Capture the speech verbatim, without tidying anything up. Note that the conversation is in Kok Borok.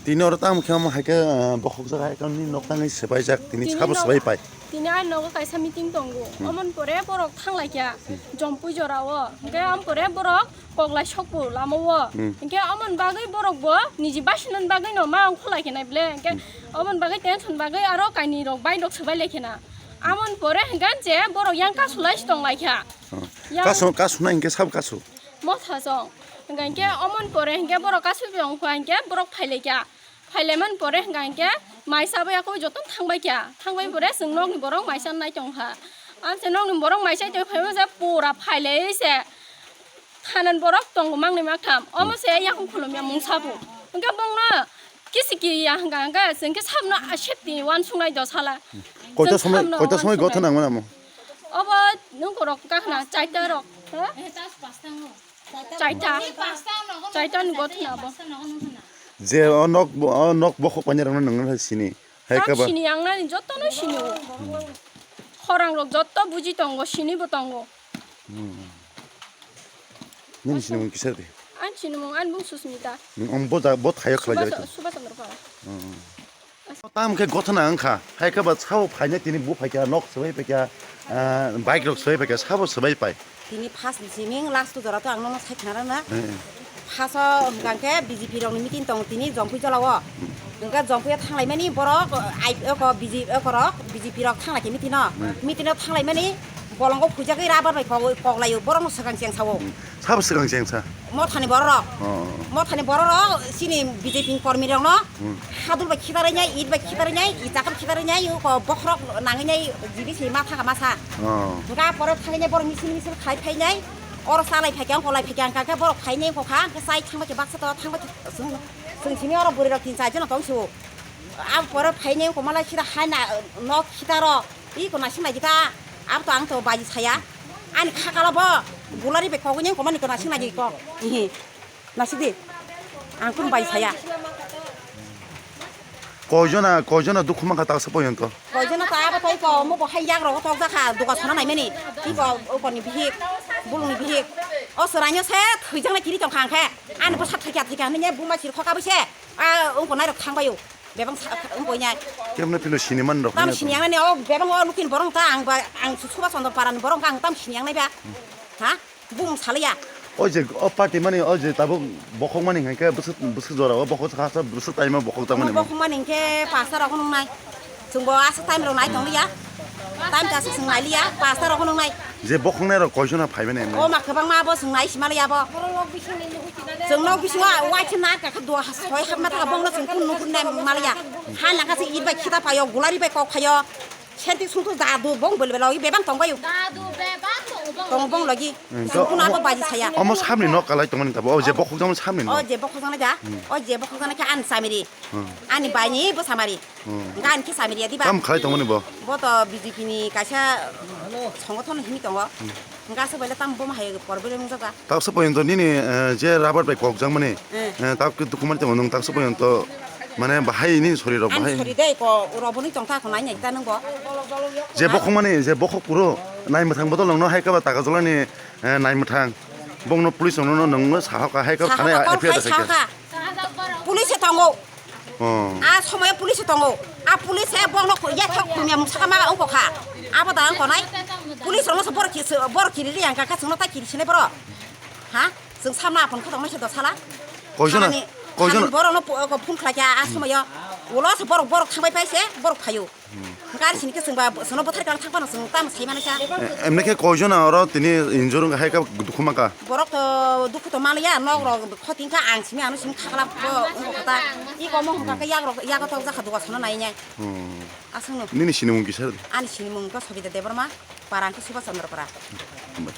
Tini oro tamo khe omo hai khe, ah, bokhok jak hai khe nini nok tangwi swbaijak, tini Tini sabo nok, swbai pai. Tini ani nogo kaisa meeting tongo. Hmm. Omoni pore borok thang lai kha, Hmm. Jompui jora o. Hwnkhe omo pore borok koklai sokbo lama o. Hmm. Hwnkhe omoni bagwi borok bo niji basinani bagwi no ma ongkho lai khe nai ble. Hwnkhe Hmm. omoni bagwi tension bagwi aro kainwi rok bai rok swbai lai khe na. Amoni pore hwnkhe je borok yang kasu lai si tong lai kha. Hmm. Yang Kasu, kasu nai hwnkhe sabo kasu. Motha chong. Hwnkha hinkhe omoni pore hinkhe borok kasu bai ongkha hinkhe borok phai lai kha. Phai lai mani pore hwnkha hinkhe maisa bai ako joto thang bai kha. Thang bai pore chwng nokni borok maisa nai tong kha. Ang se nokni borok maisa tong phai masa pura phai lai se. Thanan borok tongo mangni maktham. Omo se yakung khulum ya mung sabu. Hwnkhe bongno kisi ki ya hwnkha hinkhe chwng khe sabno safety uansuk nai do sala. Koita Chwng somoi, sabno koita somoi uansuk nai. Gothon nang mano. Obo nung korok kakhna chaita rok. Ha? Chaita. Chaita ni gothona bo. Je o nok, o nok bokhok painai rokno nangna sini. Hai Tam kaba. Sini ang nani joto no sini o. Khorang rok joto buji tongo, sini bo tongo. Hmm. Nini sini mung kisa de. An sini mung an bung Susmita. Ang bo da, bo thayo khlai Subhas, jai. Subhas Chandra Pala. Hmm. Tam khe gothona wngkha, hai khe ba sao phainai tini bo phaikha, nok swbai phaikha, ah, bike rok swbai phaikha, sabo swbai pai. Tini first ni simi last jora to ang nono sai khna rwna. Hmm. First o hwnkha khe B J P rok ni meeting tong tini Jompui Jola o. Hwnkha Jompui o thang lai mani borok, ai, oko B J P, oko rok B J P rok thang lai khe meeting o. Hmm. Meeting o thang lai mani bolongo phuijagwi rubber bai kok, kok lai o, borok no swkang cheng sao. Hmm. Sabo swkang cheng sa. Mothani borok rok. Oh. Mothani borok rok chini B J P ni kormi rok no Hmm. hadul bai khitarwi nai, it bai khitarwi nai, i chakar khitarwi nai, oko bokhorok nangwi nai, jibi se ma thaka masa. Oh. Hwnkha pore thangwi nai borok misil misil khai phai nai, oro chalai phai khe, ongkolai phai khe, hwnkha khe borok phai nai ongkha, hwnkha chai thang bai khe baksa to thang bai khe chwng, chwng simi oro bwrwi rok tin char jon tong su. Abo pore phai nai ongkha malai sida hai na nok khitaro. Iko naising naidi ka, abo to ang to baji saya. Ani khakalo bo, gulari bai kogwi nang komani ko naising naidi ko. Ihi. Naising di. Ang kun baji saya. Koijona, koijona dukhu mankha taksa poyonto. Koijona ta abo to iko, mo bo hai yak rogo tok jakha, duka sona naimani. Iko, oko ni bihik, bulung ni bihik. O soranyo se, thwijak na kiri tong khang khe. Ani bo sa thwikya thwikya hinwi buma sir khoka bo se. A, ungko nairok thang baio. Bebang sa, ungko nya. Kemne pilo sini man rok Tam na sini to. Yang nani, o, bebang o lukin borong ta, ang ba, ang su-, suba sondo paran borong ka, ang tam sini yang nai ba. Ha? Bung saliya. O je, o party mani, o je tabuk bokhok mani hingke bwswk, bwswk jora o bokhok sa, sa, bwswk time o bokhok ta mani. Bokhok mani hingke pasta rok nung nai. Chwngbo aswk time rok nai tong liya. Time ta aswk chwng nai liya, pasta rok nung nai. Je bokhok nai rok koichona phai mani. O ma kwbangma bo chwng nai sima liya bo. Chwng nok bisingo waisa na ka kha dua soi hapma ta bongno chwng kun nukun nai maliya. Ha nang kha se it bai khita payo, gulari bai kok phayo. Senti sungtu dadu bong bel bel bebang tong bayo. Dadu bebang tong bong. Tong bong logi. Hmm, Chwng to kun abo omo, baji saya. Omo samni nok kalai tongmani tabo. O je bokhok jang samni nok. O je bokhok jang ja. Hmm. O je bokhok jang kha an samiri. Hmm. Ani baini bo samari. Hmm. Gan ki samiri diba. Kam khalai tongmani bo. Bo to B J P ni kaisa songothon himi tongo. Hmm. Gasa baile tam bom hai problem jaga. Taksa poyonto nini, eh, je rubber bai kokjakmani, Eh. eh, tak document tamo nung taksa poyonto mane bahai nini sori rok Ani bahai. Sori dei ko roboni tongtha ko nai nai ta nung bo. Je bokhok mani, je bokhok puro nai mwthang bodol nungno hai kaba taka jolani, eh, nai mwthang. Bongno police rokno nungno sahoka hai kaba Sahoka, thane kor F I R khai da saika. Sahoka. Police tongo. Oh. A somoyo police tongo. A police e bongno yathok kumya mung saka ma ongko kha. Abo da ongko nai. Police rokno se borok ki, borok kiri ri ang kha, chwngno ta kiri sine borok. Ha? Chwng samna apon kha tongma se dosala. Koijona, Samani, koijona. Samani borokno po-, ko phone khlai kha a somoyo. Ulo se borok, borok thangbai pai se, borok phaio. Gari sini khe chwngba, sono bothar kang thang phano chwng tamo sai mano sa. E, emne khe koijona oro tini injure wngkha hai khe dukhu mankha? Borok to dukhu to manliya, nok rok khoti wngkha, ang simi ano simi khakla bo wngkha kota. I komo hwnkha khe yak rok, yago tok jakha duka sono nai nai. Hmm. Aswkno. Nini sinimung kisa? Ani sinimung wngkha Sobida Debbarma, para wngkha Subhash Chandra Para. Hambai.